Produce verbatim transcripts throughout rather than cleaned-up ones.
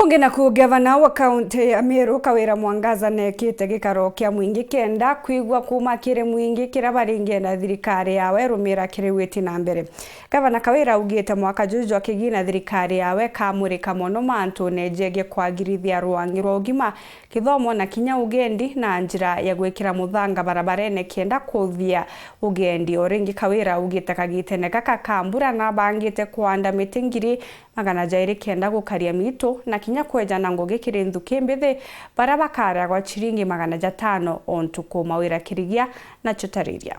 Ungi naku, gavana wa kaunti ya Meru Kawira Mwangaza neekite gikaro kia mwingi kenda kwigua kuuma kiri mwingi kiria baringienda thirikari yawe irumira kiri witi na mbere. Gavana Kawira augite mwaka juju jwa kigina thirikari yawe ikamurika mono mantune jegie kwagirithia rwangi rwa ugima, kithomo na kinya ugendi na njira ya gwikira muthanga barabarene kenda kuthia ugendi. O ringi Kawira augite kagitene gaka ka mbura nabangite kwanda miti ngiri magana jairi kenda gukaria miitu na kinya kweja na ngugi kiri nthuki mbithi baria bakareagwa ciringi magana jatano o ntuku. Mawira Kirigia nacio tariria.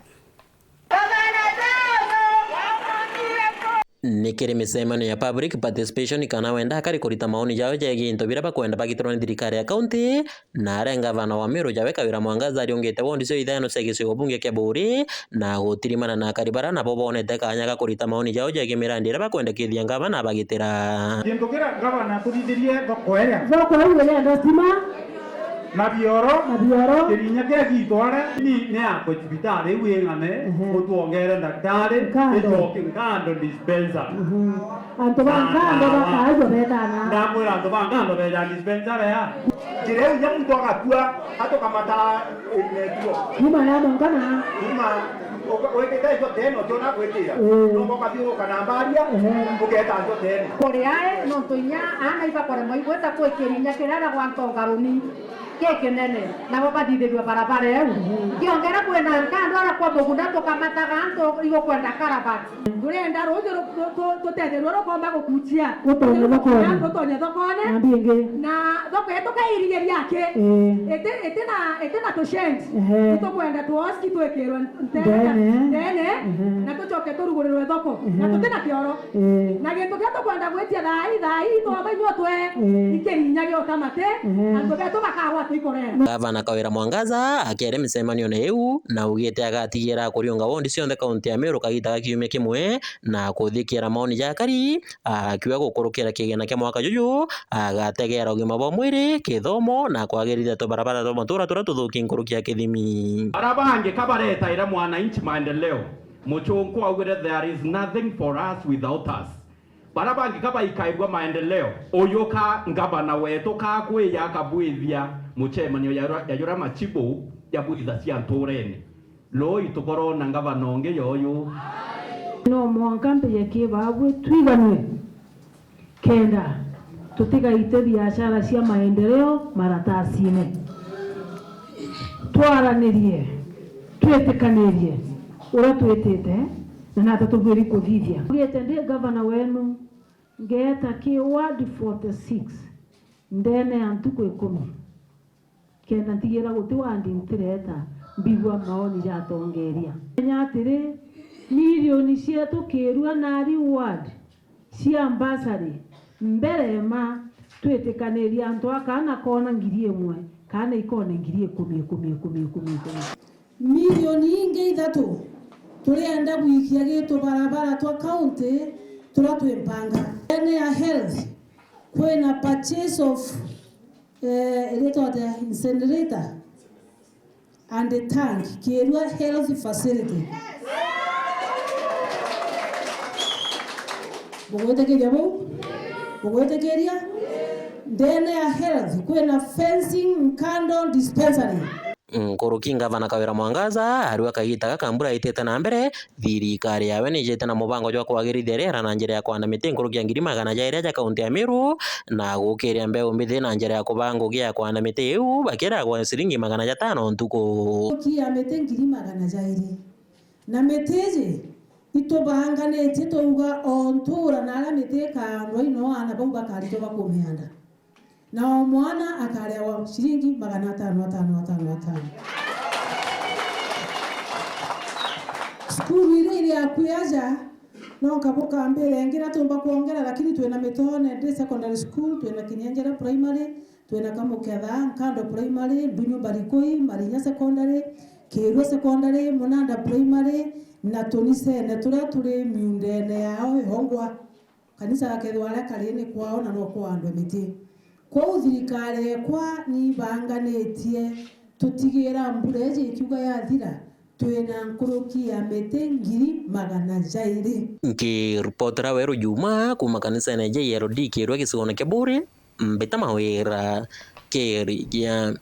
Ni kiri micemanio ya public participation kana wenda akari kurita maoni jao jegie into biria bakwenda bagitirwa ni thirikari ya kaunti, na aria ngavana wa Meru jawe Kawira Mwangaza ariungite wondi cio ithano cia gicigo bunge kia Buuri, na gutirimana na akari baria nabo bonete kanya ga kurita maoni jao jegie mirandi iria bakwendekithia ngavana abagitira. Kintu kiria ngavana atuthithirie thoko iria. Thoko iu irenda stima. Na bioro. Na bioro. Kirinya kia Gitware ni, ni akwe cibitari iu ing'ane, ehe, utwongere ndagitari, nkando, icoke nkando dispensary. Mhm. Antu ba nkando bakaajwa betana. Ndamwira antu ba nkando beja dispensary ya. Njira iu inya muntu agakua, atukamata inetuo. Kuma ya mongana. Kuma, wikite ijo tene, ukiona gwikira. Mm. Nongo ukathiuruka na mbaria, ehe, ugeeta njo tene. Kuri ae, nontu inya aana ibakoremwa igwita kwikira inya kirara gwa ntongaruni. Gikinene, nabo bathithirua barabara iu. Mhm. Kiongera kwina nkando ara kwa mugunda tukamataga antu igukwenda karabati. Turenda ruuji ru-, ru-, tu-, tutetherua rukomba gukuchia. Gutonya thokone. Gutonya thokone. Na mbingi. Na thoko yetu kairigeria aki. Ii. Iti, iti na, iti na tushendi. Ehe. Nitukwenda tuoski twikirwe ntene. Ndene. Ndene. Ehe. Na tucoke turugurirwe thoko. Ehe. Na tuti na kioro. Ii. Na gintu kiria tukwenda gwitia thaa ii, thaa ii, twamba inyua twe, ii, ikirinya giota mate, ehe, antu betu bakagwa tuikorera. Gavana Kawira Mwangaza akiaria micemanione iu, na augite agatigira kuriunga wondi cionthe kaunti ya Meru kagita ga kiumia kimwe, na kuthikiira maoni ja akari, akiuga gukurukira kigina kia mwaka juju, agategera ugima bwa mwiri, kithomo, na kwagirithia tubarabara twa matura turia tuthuki nkuruki ya kithimi. Bara bangi ka baretaira mwananchi maendeleo. Muchunku augire, "There is nothing for us without us." Bara bangi ka baikaigua maendeleo, uyu ka ngavana wetu ka kwija akabwithia mucemanio ya yura, ya yura machibu ya bwitha cia nturene. Rui tukorwo na ngavana ungi yoyu. No mwanka mbije kibabwe twiganue. Kenda tutigaite biashara cia maendeleo maratasine. Twaranirie, twitikanirie uria twitite na nata tubwiri kuthithia. Mbugite ndi gavana wenu, ngeeta ki ward forty six, ndene ya ntuku ikumi. Kenda ntigira guti wandi ntireta, mbigua maoni jatongeria. Menya atiri, milioni cietu Kirua na Ari ward cia mbasari, mbere ma twitikaniria antu a kana koona ngiri imwe, kana ikone ngiri ikumi, ikumi, ikumi, ikumi, ikumi. Milioni ingi ithatu turienda gwikia gi tubarabara twa county turia twi mpanga. Ndene ya health, kwina purchase of, eh, iria twate incinerator and a tank, Kirua Health Facility. Bugwitikiria buu? Bugwitikiria? Ndene ya health, kwina fencing, nkando, dispensary. Nkuruki ngavana Kawira Mwangaza, ariuga kagita gaka mbura itite na mbere, thirikari yawe niijite na mubango jwa kwagirithia riera na njira ya kwanda miti nkuruki ya ngiri magana jairi ja kaunti ya Meru, na gukiria mbeu mbithi na njira ya kubaa ngugi ya kwanda miti iu, bakiragwa ciringi magana jatano ntuku. Nkuruki ya miti ngiri magana jairi. Na miti iji itubanganitie twauga o ntura na aria miti ikaandwa ino aana bau bakaritwa bakumianda. Na o mwana akarewa ciringi magana atano, atano, atano, atano. Cukuru iria iri akui aja, no nkabuka mbire ingi na tumba kwongera, lakini twina Mitone Day Secondary School, twina Kinyenjera Primary, twina Kamuketha, Nkando Primary, Mbinyu Barikoi, Marinya Secondary, Kirua Secondary, Munanda Primary, na tunisene turia turi miundene yao ihongwa. Kanisa gakethirwa aria kari ni kwao na no kwandwe miti. Kwou thirikari ekwa nibanganitie tutigira mbura iji ikiuga yathira, twina nkuruki ya miti ngiri magana jairi. Nkiripotera Weru Juma kuuma kanisene ja E L D Kirua gicigone kia Buuri, mbita mawira kiri gia